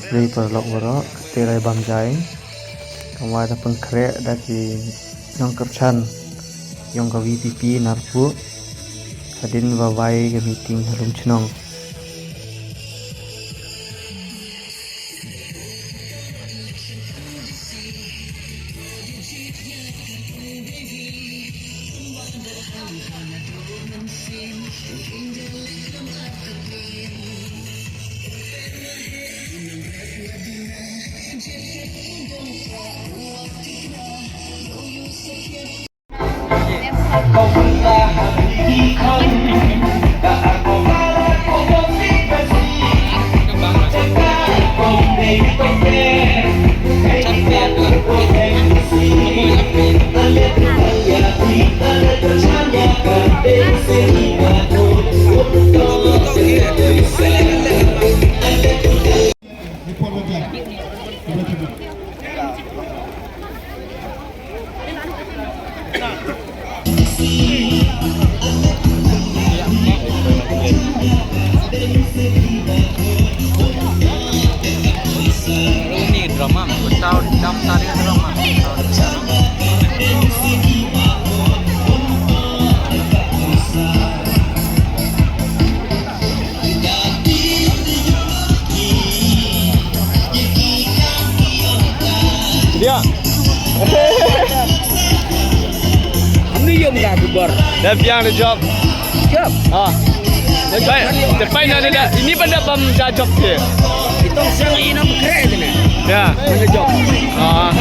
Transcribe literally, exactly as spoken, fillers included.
Ri paralok baroh, ka te lai bam jai. Ka wai da pynkhreh da ki nongkyrchan jong ka V P P Narpuh hadien ba wai ka meeting ha Lumshnong. Ini drama, betul, daftar drama. Dia. Ini yang dah bubar. Dah biang the job. Job. Ah. Baik, depan ada dah. Ini pada pam job ke? Itu sang ini keren ni. Ya. Ada job. Ah.